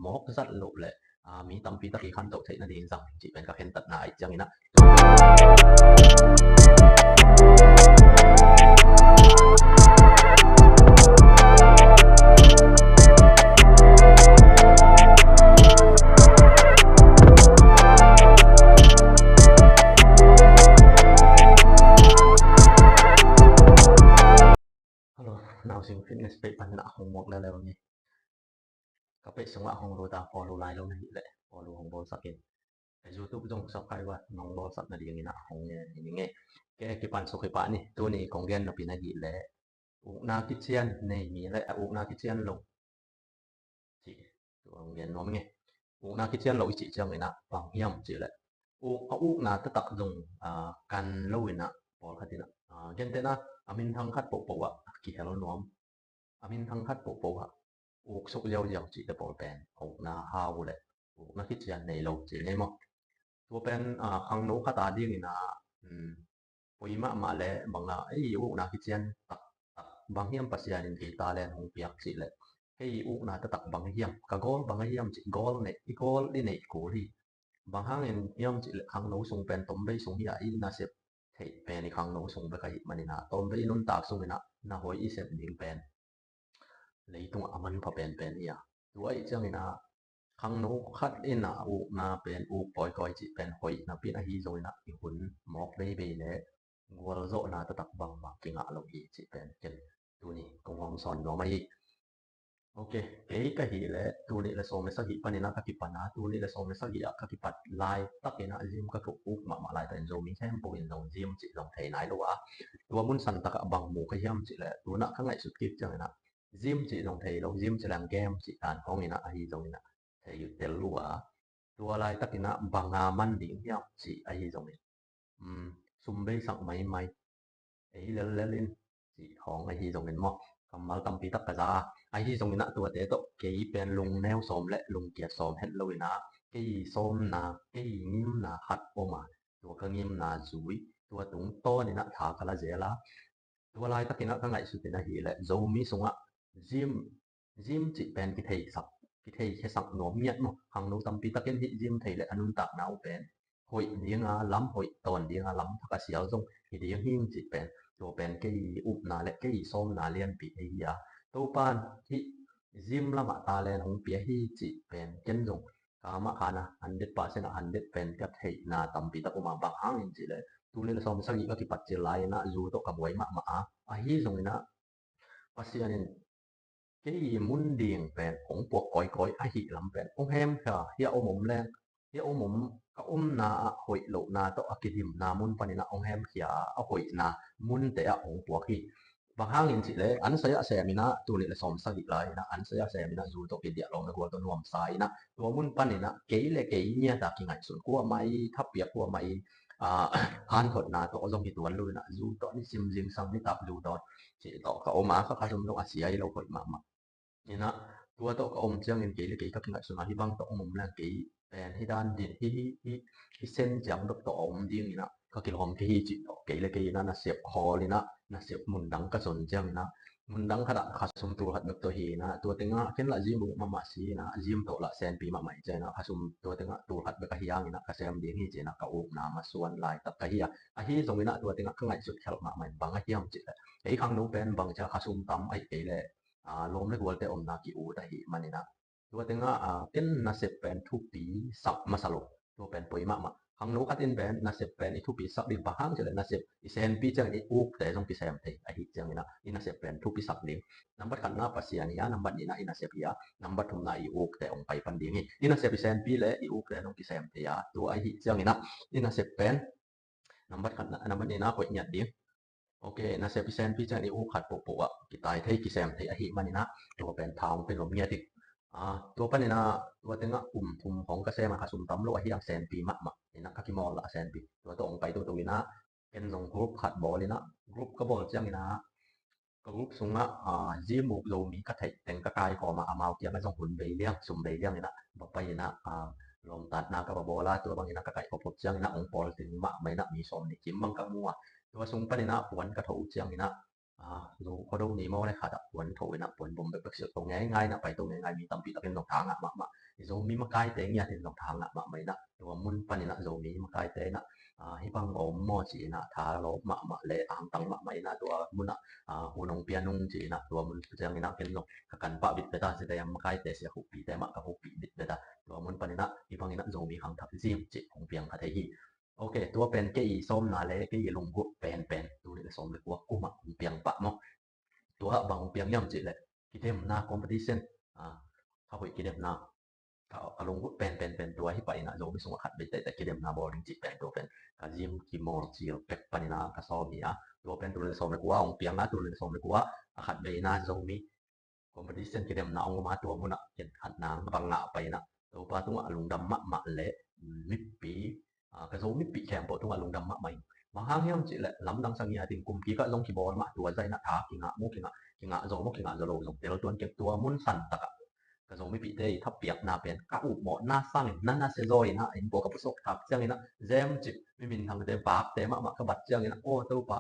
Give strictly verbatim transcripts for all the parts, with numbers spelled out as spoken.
mawk zat loh le, aa, mi tampi tak i khantoh theih nading zang cih pen ka khentatna ahih ciangin ah. Hello, Nausing Fitness page panin ah hong muak leuleu ni. Ka page sungah hong lut a, follow lai lo na hih leh follow hong bawlsak in. Ka YouTube zong subscribe a nong bawlsak nadingin ah hong ngen hi ning e. Ke kipan suk hi pah ni. Tuni kong gen napi na hih leh ukna kician nei mi le a ukna kician lo cih tua hong gen nuam ing e. Ukna kician lo i cih ciangin ah bang hiam cih leh uk, a ukna taktak zong, aa, kan lo in ah pawlkhat in ah, aa, gentehna a minthang khat pohpoh ah kihel nuam, a minthang khat pohpoh ah uk suk ziauziau cihte pawl pen a ukna hau uh leh ukna kician nei lo ci ngei maw? Tua pen, aa, khangno khat a dingin ah, um, poi mahmah le bang a ei ukna kician taktak bang hiam Pasian in kei talent hong piak cih leh kei ukna taktak bang hiam, ka goal bang hiam cih goal neih, i goal i neih kul hi. Bang hangin hiam cih leh khangno sung pen tomvei sung hi a, i nasep theih pen i khangno sung bek ahih manin ah tomvei nuntak sungin ah na hoih i sep ding pen leitungah a manpha penpen hi a. Tua ahih ciangin ah khangno khat in ah ukna pen uk kawikawi cih pen hoih napi in ahi zongin ah i hun mawk veivei le gualzawhna taktak bangmah kingah lo hi cih pen ken tuni kong hong sawn nuam ahi. Ok, kei ka hih leh tul nih le sawm le sagih panin ah ka kipan a, tul nih le sawm le sagih ah ka kipat laitakin ah gym ka uk mahmah laitakin Zomi khempeuh in zong gym cih zong thei nai lo a, tua mun santak ah bang mu ka hiam cih leh tu-in ah ka ngaihsut kik ciangin ah gym cih zong thei lo, gym cih leng game cih dan khawngin ah ahi zongin ah thei uh tel uh a, tua laitakin ah bang a man ding hiam cih ahi zongin, um, sum beisak maimai, ei lellel in cih khawng ahi zongin maw, kammal tampi tak ka za a, ahi zongin ah tuate tawh kei pen lungneu sawm le lungkiat sawm het lo in ah kei sawmna, kei ngimna khat om a, tua ka ngimna zui, tua tungtawnin ah tha ka la zel a, tua laitakin ah ka ngaihsut in ahih leh Zomi sungah gym, gym cih pen kitheisak, kithei khiasak nuam ngiat maw? Khangno tampi takin hih gym thei leh a nuntakna uh pen hoih dinga lam hoih tawn dinga lam thak a sial zong hi ding hi cih pen, tua pen kei upna le kei sawmna lianpi ahi hi a, Topa in hih gym lamah talent hong pia hi cih pen ken zong ka mah khan a hundred percent ah hundred pen ka theihna tampi tak om a, bang hangin cih leh tul nih le sawm sagih ka kipat cil lai-in ah zu tawh ka buai mahmah a, ahi zongin ah Pasian in kei mun ding pen hong puak kawikawi ahih lam pen hong hemkhia, hia om om leng, hia om om ka omna ah hoih lohna tawh a kidimna mun panin ah hong hemkhia a, a hoihna munte ah hong puak hi. Bang hangin cih leh an sai ah sem in ah tul nih le sawm sagih lai-in ah an sai ah sem in ah zu tawh kidiah lawm le gual tawh nuamsa in ah tua mun panin ah kei le kei ngiat a kingaihsun kuamah i, thapiak kuamah i, aa, hanthotna tawh zong hi tuan lo in ah zu tawh nisim zingsang nitak zu tawh cih tawh ka om a, kha khasum zong a sia hi lo hoih mahmah. In ah tua tawh ka om ciangin kei le kei ka kingaihsun a, hih bang tawh om om leng kei pen hih dan din, hih, hih, hih, hih sen ciang bek tawh a om ding in ah ka kilawm kei hi cih tawh kei le kei in ah nasep khawl in ah nasep mun dang ka zon ciangin ah mun dang khat ah khasum tul khat bek tawh hi in ah tua tengah ken lah gym uk mahmah si in ah gym tawh lah senpi mahmah hi ciangin ah khasum tua tengah tul khat bek ahi hangin ah ka sem ding hi ci in ah ka ukna masuan laitak ka hi a, ahi zongin ah tua tengah ka ngaihsut khelh mahmah in bang a hiam cih leh ei khangno pen bang ci a khasum tam ahih kei leh, aa, lawm le gualte omna ki-ut ahih manin ah tua tengah, aa, ken nasep pen thupi sak masa lo, tua pen poi mahmah. Khangno khat in pen nasep pen i thupi sak ding, bang hang cih leh nasep i senpi ciangin i ukte zong kisem thei ahih ciangin ah i nasep pen thupi sak ding. Nambat khatna Pasian hi a, nambat nihna i nasep hi a, nambat thumna i ukte hong pai pan ding hi. I nasep i senpi le i ukte zong kisem thei a, tua ahih ciangin ah i nasep pen nambat khatna, nambat nihna hoih ngiat ding. Ok, nasep i senpi ciang i uk khat pohpoh ah kitai thei, kisem thei ahih manin ah tua pen tha hong pia nuam ngiat ding. Ah, tua panin ah tua tengah kum thum khawng ka sem a, khasum tam lo ahi hang senpi mahmah in ah ka kimawl lah a senpi. Tua tawh hong pai toto in ah ken zong group khat bawl in ah group ka bawl ciangin ah ka group sungah, aa, gym uk Zomi ka theih teng ka kaikhawm a, amau kiangah zong hun bei liang, sum bei liang in ah va pai in ah, aa, lawmtatna ka va bawl a, tua bangin ah ka kaihkhop khop ciangin ah hong pawl teng mahmah in ah mi sawm nih kim bang ka mu a, tua sung panin ah puan ka tho uh ciangin ah, aa, Zo Khuado ni maw le khat ah puan tho in ah puan bom bekbek silh to ngeingai in ah pai to ngeingai, mi tampi takin zong tha ngah mahmah Zomi makaite ngiat in zong tha ngah mahmah in ah, tua mun panin ah Zomi makaite in ah, ah, hih bang om maw ci in ah, tha lawp mahmah le angtang mahmah in ah, tua mun ah, ah, hun hong pia nung ci in ah, tua mun ciangin ah ken zong ka kan pah bitbet a, Sia Dayam makaite, Sia Khuppite mah ka hopih bitbet a, tua mun panin ah hih bangin ah Zomi khangthak zim cih hong piang kha thei hi. Ok, tua pen kei sawmna le kei lunggulh penpen, tul nih le sawm le kua kum ah hong piang pah maw. Tua ah bang hong piang hiam cih leh kidemna competition, ah, kha hoih kidemna, ka, ka lunggulh penpen pen tua hi pah in ah, Zomi sungah khat vei teitei kidemna bawl ding cih pen tua pen ka zim kimawl cil pek panin ah ka sawm hi a, tua pen tul nih le sawm le kua hong piang a, tul nih le sawm le kua a khat vei in ah Zomi competition kidemna hong om a, tua mun ah ken khat nang bang ngah pah in ah, Topa tungah lungdam mahmah le mipi, ah, ka Zo mipi khempeuh tungah lungdam mahmah ing. Bang hang hiam cih leh lamdang sa ngiat in, kum kik ah zong kibawl mah, tua zah in ah tha kingah maw, kingah, kingah zaw maw, kingah zaw lo zong tel tuan keng, tua mun san takah ka Zo mipite i thapiakna pen ka upmawhna sangin na nasia zaw in ah, inn pua ka pusuak khak ciangin ah, zem cih mi minthangte, vakte mahmah ka bat ciangin ah, aw Topa,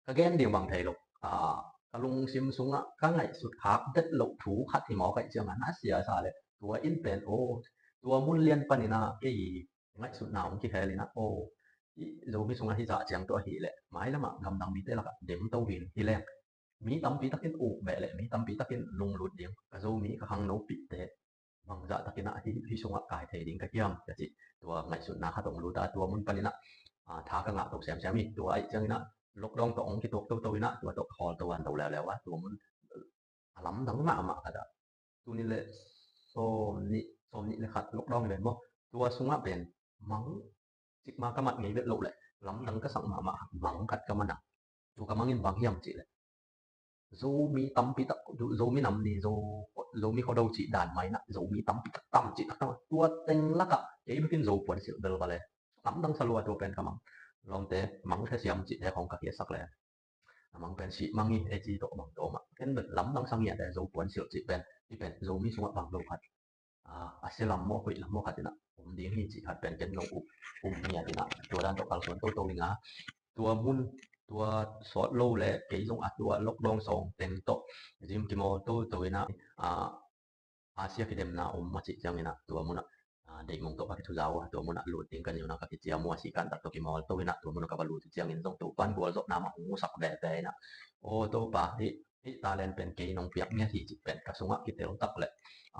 ka gen ding bang thei lo. Ah, ka lungsim sungah ka ngaihsut khak det loh thu khat hi mawk ahih ciangin ah, na sia sa leh tua in pen, aw, tua mun lian panin ah kei ngaihsutna hong kihel in ah, aw, hih Zomi sungah hih zah ciang tawh ahih leh mailamah gamdang mite lakah demto in hi leng, mi tampi takin uk beh leh mi tampi takin lunglut ding, ka Zomi ka khangno pihte bangzah takin ah hih, hih sungah kai thei ding ka hiam ka cih tua ngaihsutna khat hong lut a, tua mun panin ah, ah, tha ka ngah to semsem hi. Tua ahih ciangin ah lockdown tawh hong kituak toto in ah, tua tawh ka khawl to an to leuleu a, tua mun a lamdang mahmah khat ah, tul nih le sawm nih, sawm nih le khat lockdown hi ven maw, tua sungah pen mang, cikmah ka mat ngei vet loh leh lamdang ka sak mahmah mang khat ka man a, tua ka mang in bang hiam cih leh Zomi tampi tak, Zomi nam ni, Zo, Zomi Khuado cih dan mah in ah Zomi tampi tak, tam cih tak tam, tua teng lakah kei bekin Zo puansilh bel va le, lamdang sa lua, tua pen ka mang. Lawmte, mang thasiam cihte khawng ka khiatsak le, a mang pen sih mang hi, ei ci tawh bang tawh mah, ken bel lamdang sa ngiat e, Zo puansilh cih pen, hih pen Zomi sungah bang lo khat, ah, a sia lam maw, hoih lam maw khat in ah om ding hi cih khat pen ken zong um, um ngiat in ah, tua dan tawh kalsuan toto ing a, tua mun, tua sawt lo le kei zong a tua lockdown sawng teng tawh zim kimawl toto in ah, ah, Asia kidemna om a cih ciangin ah, tua mun ah, ah, Deih Mung tawh ka kithuza uh a, tua mun ah lut ding ka neu na ka kiciam uh a, Sikan tak tawh kimawl to in ah, tua mun ah ka va lut ciangin zong Topa'n gualzawhna mah hong musak veve in ah, aw Topa, hih, hih talent pen kei nong piak ngiat hi cih pen ka sungah kitel tak leh,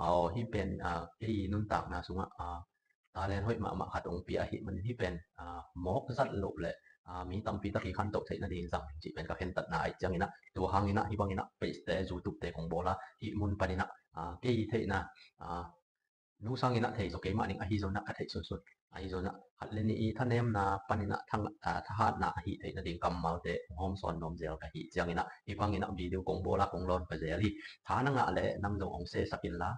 aw, hih pen, ah, kei nuntakna sungah, ah, talent hoih mahmah khat hong pia ahih manin hih pen, ah, mawk zat loh leh, ah, mi tampi tak i khantoh theih nading zang cih pen ka khentatna ahih ciangin ah, tua hangin ah hih bangin ah page te, YouTube te kong bawl a, hih mun panin ah, ah, kei theihna, ah, nu sangin ah thei zaw kei mah ning, ahi zongin ah ka theih sunsun, ahi zongin ah khat le nih i thanemna panin ah thang, ah, thahatna ahi theih nading kammalte hong hawmsawn nuam zel ka hih ciangin ah, hih bangin ah video kong bawl a kong lawn pia zel hi. Tha na ngah leh nang zong hong share sak inla,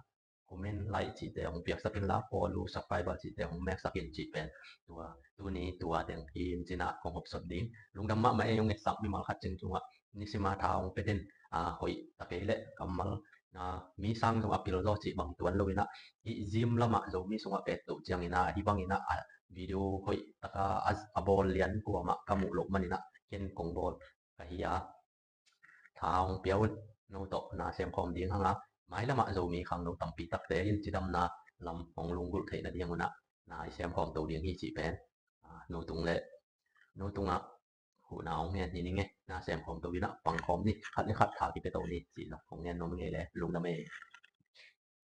comment, like cihte hong piaksak inla, follow, subscribe cihte hong meksak in cih pen tua tuni tua teng hi in ci-in ah kong hopsot ding. Lungdam mahmah ei, hong etsak mimal khat cing tungah nisima tha hong pia den, ah, hoih ta kei leh kammal, ah, mi sang zong a pil zaw cih bang tuan lo in ah, hih zim lamah Zomi sungah ka et to ciangin ah, hih bangin ah, ah, video hoih taka a, a bawl lian kuamah ka muh loh manin ah ken kong bawl ka hi a, tha hong pia un. No tawh na semkhawm ding hang a, mailamah Zomi khangno tampi takte in cidamna lam hong lunggulh theih nading un ah na i semkhawm to ding hi cih pen, ah, nu tung le nu tungah huhna hong ngen hi ning e. Na semkhawm to in ah pangkhawm ni, khat le khat tha kipia to ni cih zong hong ngen nuam ing ei le. Lungdam ei.